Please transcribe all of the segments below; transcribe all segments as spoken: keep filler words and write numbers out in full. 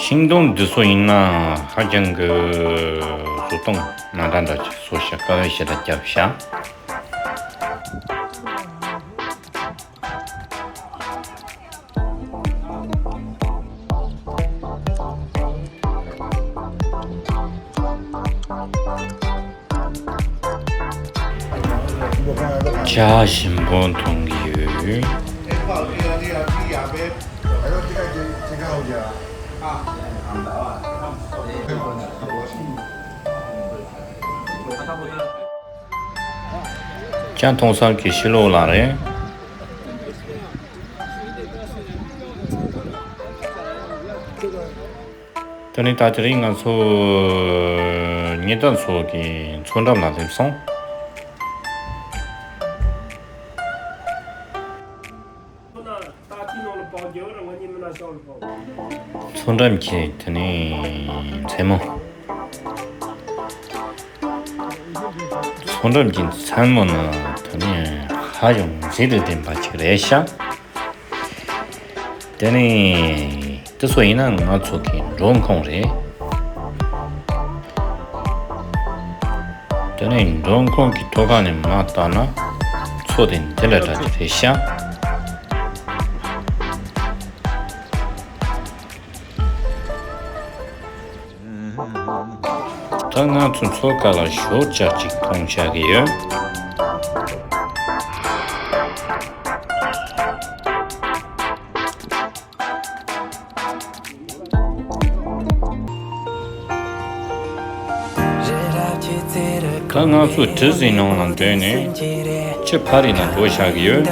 ཤིང་སྡོང་འདི་ཚོ་ཡིན་ན་ཧ་ཅང་གི་བཟོ་སྟངས་མ་འདྲ་འདྲ་ཅིག་བཟོ་བྱ། དཀའ་ལས་ཞེ་དྲག་བརྒྱབ་བྱ། ཇ་ཞིམ་པོ་འཐུང་གི་ཡོད། ཇ་འཐུང་ས་གི་ཕྱི་ལོགས་ལ་རེད། དེ་ནས་ད་དེ་རིང་ང་ཚོ་ཉི་ཟླ་མཚོ་གི་མཚོ་འགྲམ་ལ་སླེབས་སོང་། མཚོ་འགྲམ་གྱི་དེ་ནས་མཚན་མོ། མཚོ་འགྲམ་གྱི་མཚན་མོ་ནི་དེ་ནས་ཧ་ཅང་མཛེས་སྡུག་ལྡན་པ་ཅིག་རེད་ཤག་དེ་ནས་དེ་ཚོ་ཡིན་ན་ང་ཚོ་གི་འགྲོ་ཁུངས་རེད། དེ་ནས་འགྲོ་ཁུངས་ཀྱི་ཐོག་ཁ་ནས་མར་བལྟས་ན་མཚོ་དེ་འདི་འདྲ་འདྲ་ཅིག་རེད་ཤག་ད་ང་ཚོ་མཚོ་ཁ་ལ་ཞོགས་ཇ་ཅིག་འཐུང་བྱ་གི་ཡོད། ད་ང་ཚོ་གྲུ་གཟིངས་ནང་ལ་འདོན་ནས་ཆུ་ཕར་རི་ན་འགྲོ་བྱ་གི་ཡོད། ད་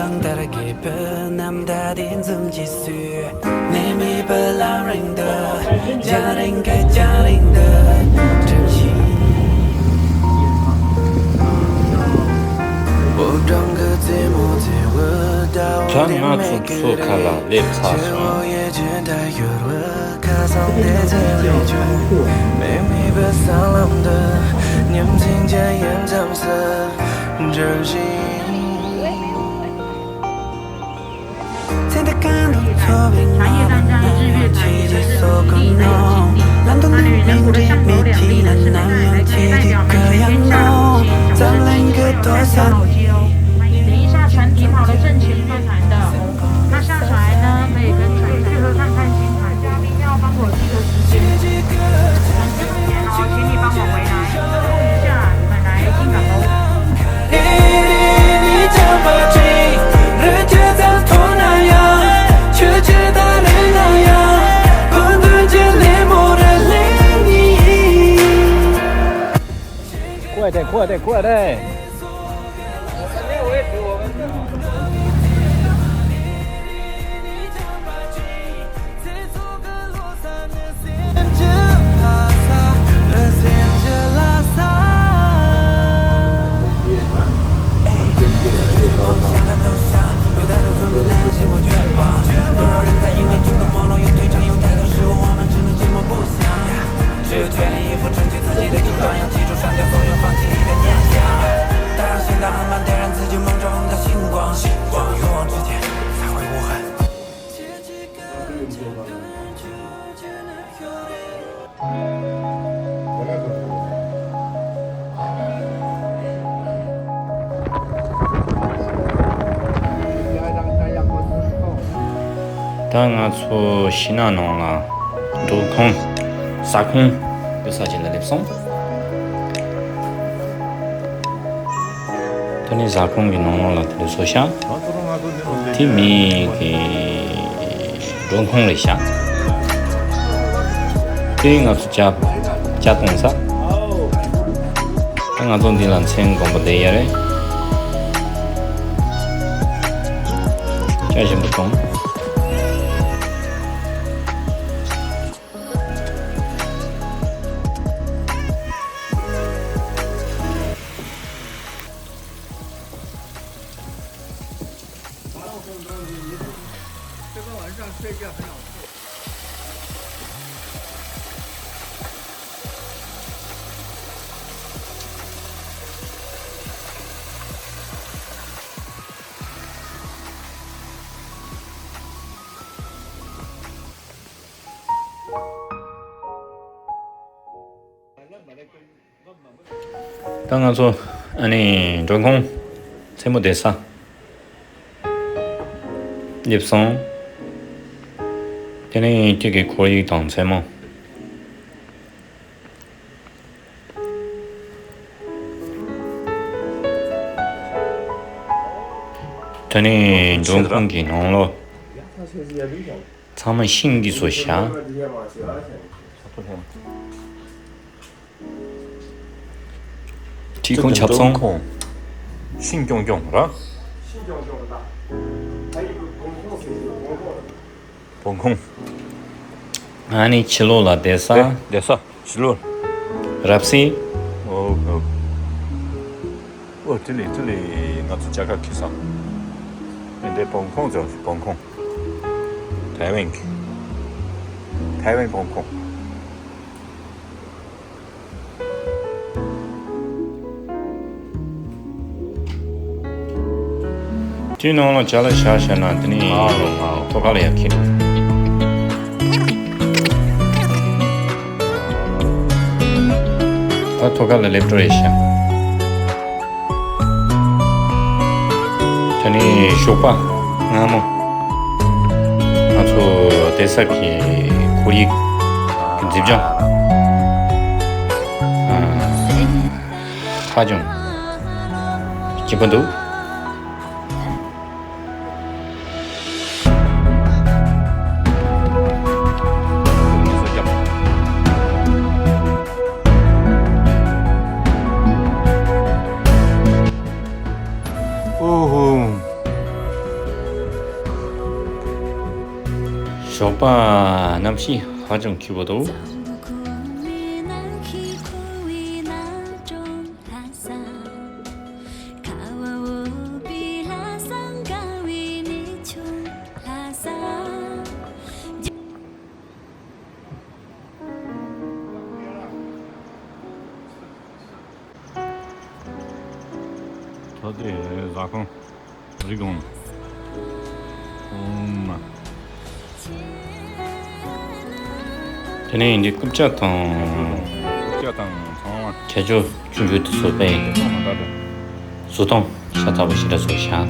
ང་ཚོ་མཚོ་ཁ་ལ་སླེབས་ཚར་སོང་།欢迎等一下船体跑到正前方。 那下船呢，可以跟船长。去河上看星星。嘉宾要帮我记得时间。时间哦，请你帮我回来，注意一下，你们来进港喽。 快点，快点，快点！ ད་ང་ཚོ་ཤིང་ནགས་ནང་ལ་འགྲོ་ཁུངས་ཟ་ཁུངས་ཡོད་ས་ཅིག་ལ་སླེབས་སོང་། དེ་ནས་ཟ་ཁང་གི་ནང་ལོགས་ལ་དེ་འདྲ་བཟོས་ཤག་དེ་མི་གི་མགྲོན་ཁང་རེད་ཤག་དེ་ང་ཚོ་ཇ་ཇ་བཏུང་ས། ད་ང་ཚོ་འདི་ལ་མཚན་དགོན་པ་བསྡད་ཡ་རེད། ཇ་ཞིམ་པོ་བཏུང་། ད་ང་ཚོ་ཨ་ནི་མགྲོན་ཁང་མཚན་མོ་བསྡད་ས་སླེབས་སོང་། དེ་ནས་ཁྱེད་ཀྱི་ཁོར་ཡུག་དང་མཚན་མོ། དེ་ནས་མགྲོན་ཁང་གི་ནང་ལོགས་ཚང་མ་ཤིང་གིས་བཟོས་ཤག་ཁྲི་ཁུང་ཆབ་ཚང་། ཤིང་ཀྱོང་ཀྱོང་ར། བོང་ཁུང་། ཨ་ནི་ཕྱི་ལོགས་ལ་བསྡད་ས། བསྡད་ས་ཕྱི་ལོགས། རབ་སི། ཨོ་ཨོ། ཨོ་ཏི་ལི་ཏི་ལི་ང་ཚོ་ཇ་ཁ་ཁི་ས། ཨེ་འདྲའི་བོང་ཁུང་ཚོ་བོང་ཁུང་། ཐའེ་ཝན་གི། ཐའེ་ཝན་བོང་ཁུང་། དེའི་ནང་ལ་ཇ་ལ་བཞག་བཞག་ན་དེ་ནི་ཐོག་ཁ་ལ་ཡར་འཁྱེར། ད་ཐོག་ཁ་ལ་སླེབས་འགྲོ་ཡི་ཤག་དེ་ནི་ཞོགས་པ་སྔ་མོ། ང་ཚོ་བསྡད་ས་གི་ཁོར་ཡུག་གི་འཛིན་བྱང་ཧ་ཅང་སྐྱིད་པོ་འདུག་ཨོ་ཧོ། ཞོགས་པ་གནམ་གཤིས་ཧ་ཅང་སྐྱིད་པོ་འདུག་ད་དེ་ཟ་ཁང་རི་གོང་། ཨོམ། དེ་ནས་འདི་རྐུབ་བཀྱག་དང་། རྐུབ་བཀྱག་དང་ཚང་མ། ཁྱད་ཆོས་ཆུང་ཆུང་དེ་ཚོ་དཔེ། ཚང་མ་ད་དེ། བཟོ་སྟངས་ཤ་ཚ་པོ་ཞེ་དྲག་བཟོས་ཤག་ཨ།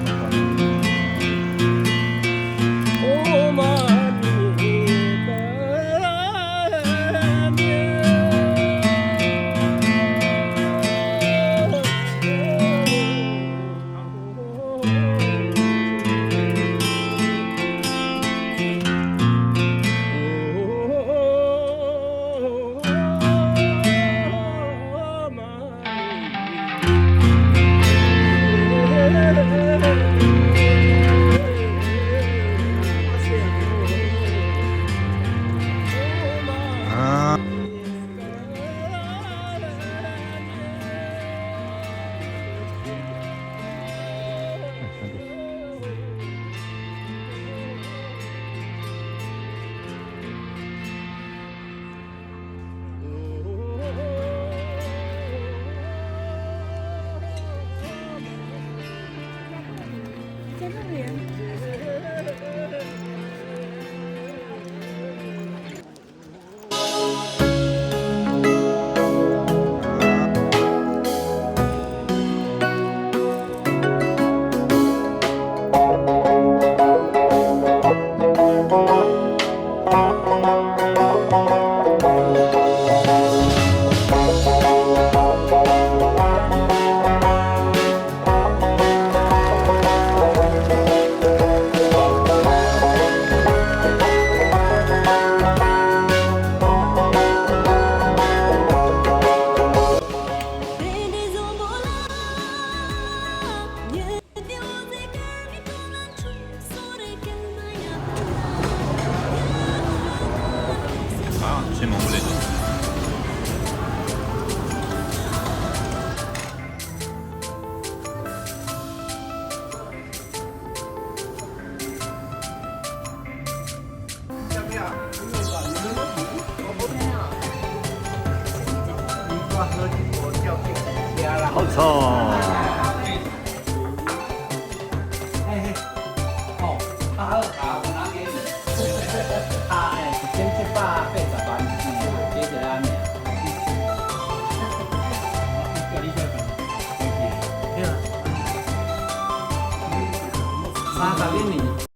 ཆེ་མང་པོ་ལས་འདུག་ཨོ་ཚོ། ད་ལན་ནི།